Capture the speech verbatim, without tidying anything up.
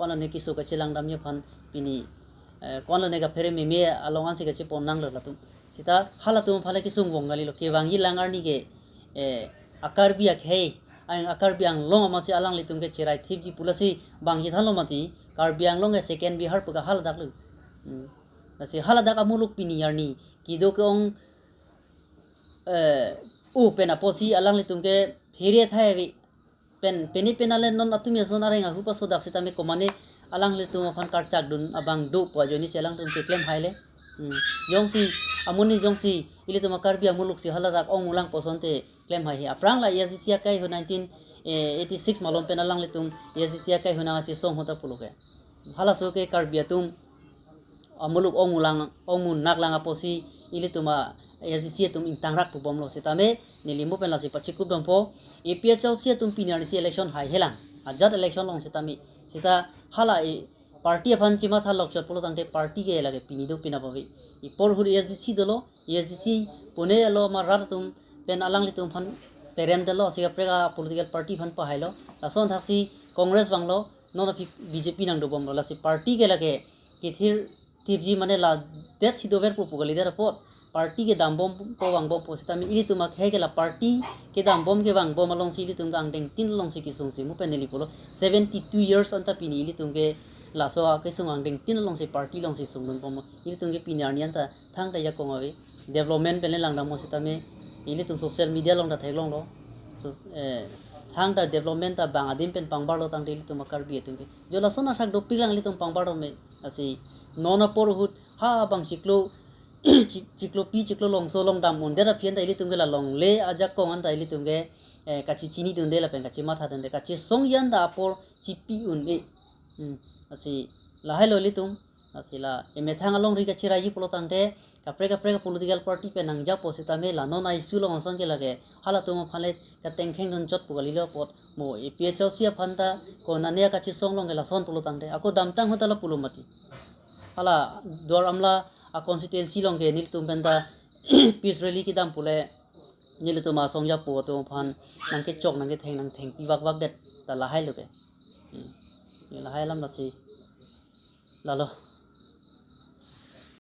Konane keso kachelangdamji aphan pini, eh, konane kaphere meme along ansi kachepon nanglo latum. Seta halatum aphan le kesung vong kalilo, kevangji lang arni ke, eh, a-Karbi akhei, ayang a-Karbi Anglong amatsi alanglitum ke cherai thipji pu lasi bang chethanlo mati, Karbi Anglong ke second Bihar pu ke haladak lo. Hmm. Lasi haladak amuluk pini arni kedo ke-ong, eh, u pen apotsi alanglitum ke phere thai ave. Pen, pene penale non atum yason areng ahu pasodak sitame komane alanglitum aphan karchak dun abang do pu ajoine si alangtum keklem haile. Hmm. Jongsi, amonit jongsi, ilitum a-Karbi amuluk si haladak ongmulang pu asonte klem hai he. Aphrang la A S D C akai hu nineteen eighty-six malom pen alanglitum A S D C akai hu nangkachesong ahut ta pulo ke. Halaso ke Karbi atum amuluk ongmulang, ongmunaklang apotsi ilitum a-A S D C atum ingtangrak pubomlo sitame neli mo pen lasi pachikup dampo. A P H L C atum pini arnisi election haihelang. Ajat election long sitame. Seta hala e party aphan chematha lokchot pulo tangte party ke lake pini do pini ave. Ipor ahut A S D C dolo, A S D C pune lo ma rat atum pen alanglitum aphan perem dolo, si kaprek a-political party aphan pahailo. Lason thaksi Congress vanglo, non aphi B J P nangdobomlo, lasi party ke lake kethir thipji mane ladet si dover pu pu kalidet apot. Party kedambompo vangbompo sitame ilitum akhei ke la party kedambom kevangbom alongsi ilitum ke angdengtin alongsi kesungsi mo pen neli pulo. Seventy-two years anta pini ilitum ke laso akesung angdengtin alongsi party alongsi sungdunbomlo. Ilitum ke pini arni anta thangta ajakong ave. Development pen le langdamlo sitame ilitum social media along ta theklonglo. So, eh, thangta development ta bang adim pen pangbarlo tangte ilitum a-Karbi atum ke. Jo lason athak dopiklang ilitum pangbar dome. Lasi non apor ahut ha bang chiklo chi-, chiklo pi chiklo longso longdam undet aphi anta ilitum ke la longle ajakong anta ilitum ke, eh, kachechinidunde lapen kachematha dunde, kachesongji anta apor chipi un-e. Hmm. Lasi lahailo ilitum. Lasi la emethang alongri kacheraiji pulo tangte kaprek kaprek political party pen nangjapo sitame la non a-issue along ason ke lake halatum aphan le katengkheng dunchot pu kalilo apot mo A P H L C aphan ta konane kachesong along ke lason pulo tangte ako damtang ahut ta la pulo mati. Hala Duar Amla a-constituency along ke nelitum pen ta peace rally kedam pule nelitum asong japo atum aphan nangkechok nangketheng nangthengpi vakvakdet ta lahailo ke. Hmm. Ye lahai alam lasi lalo.